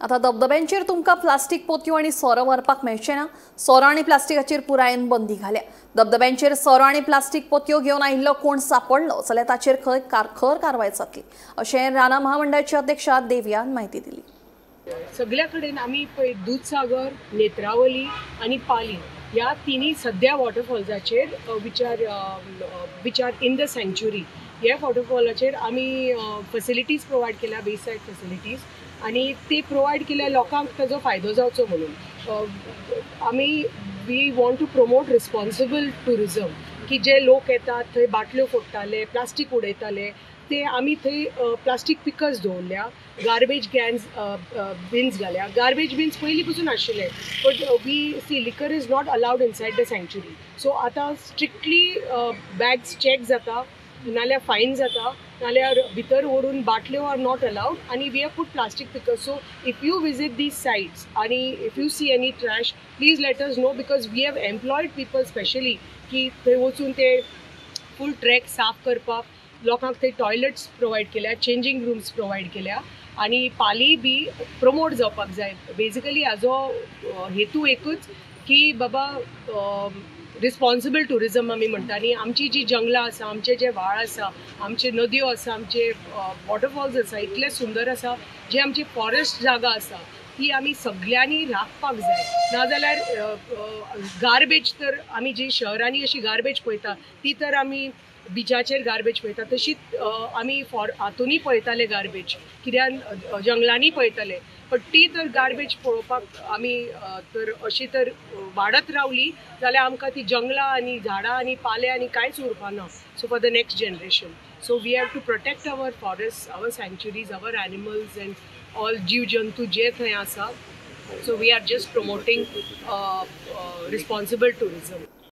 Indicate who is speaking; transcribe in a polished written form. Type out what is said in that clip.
Speaker 1: आतां धबधब्यांचेर तुमकां प्लास्टीक पोतयो आनी सोरो व्हरपाक मेळचें ना. सोरो आनी प्लास्टिकाचेर पुरायेन बंदी घाल्या. धबधब्यांचेर सोरो आनी प्लास्टीक पोतयो घेवन आयिल्लो कोण सापडलो जाल्यार ताचेर खंय खर कारवाय जातली अशें रानां महामंडळाचे अध्यक्ष देवयान म्हायती दिली.
Speaker 2: सगळ्या कडेन आमी पळय दूधसागर, नेत्रावली आनी पाली ह्या तिन्ही सद्या वॉटरफॉल्साचेर which are in the sanctuary ह्या वॉटरफॉलाचेर आमी फॅसिलिटीज प्रोवायड केल्या, बेसायड फॅसिलिटीज, आनी ते प्रोवायड केल्या लोकांक ताजो फायदो जावचो म्हणून. आमी we want to promote responsible tourism की जे लोक येतात थंय बाटल्यो फोडटाले, प्लास्टीक उडयताले, ते आमी थंय प्लास्टीक पिकर्स दवरल्या, गार्बेज कॅन्स बिन्स घाल्या. गार्बेज बिन्स पयलीं पसून आशिल्ले, but we see liquor is not allowed inside the sanctuary. So आतां स्ट्रिक्टली बॅग्स चॅक जाता, नाल्यार फायन जाता, नाल्यार भितर व्हरून बाटल्यो are not allowed. आनी we have put plastic pickers. So if you visit these sites आनी if you see any trash, please let us know, because we have employed people specially की थंय वचून ते फूल ट्रॅक साफ करपाक. लोकांक थंय टॉयलट्स प्रोवायड केल्या, चेंजींग रूम्स प्रोवायड केल्या आनी पाली बी प्रमोट जावपाक जाय. बेजिकली हाजो हेतू एकूच की बाबा रिस्पॉन्सिबल ट्युरिजम आमी म्हणटा आनी आमची जी जंगलां आसा, आमचे जे व्हाळ आसा, आमचे नदयो आसा, आमचे वॉटरफॉल्स आसा, इतले सुंदर आसा, जे आमची फॉरेस्ट जागा आसा ती आमी सगळ्यांनी राखपाक जाय. नाजाल्यार गार्बेज तर आमी जी शहरांनी अशी गार्बेज पळयता ती तर आमी बिचाचेर गार्बेज पळयता, तशीच आमी हातूनय पळयताले गार्बेज, कित्याक जंगलांनी पळयताले, पण ती तर गार्बेज पळोवपाक आमी तर अशी तर वाडत रावली जाल्यार आमकां ती जंगलां आनी झाडां आनी पाले आनी कांयच उरपा ना. So for the next generation, so we have to protect our forest, our sanctuaries, our animals and all जीव जंतू जे थंय आसा. So we are just promoting responsible tourism.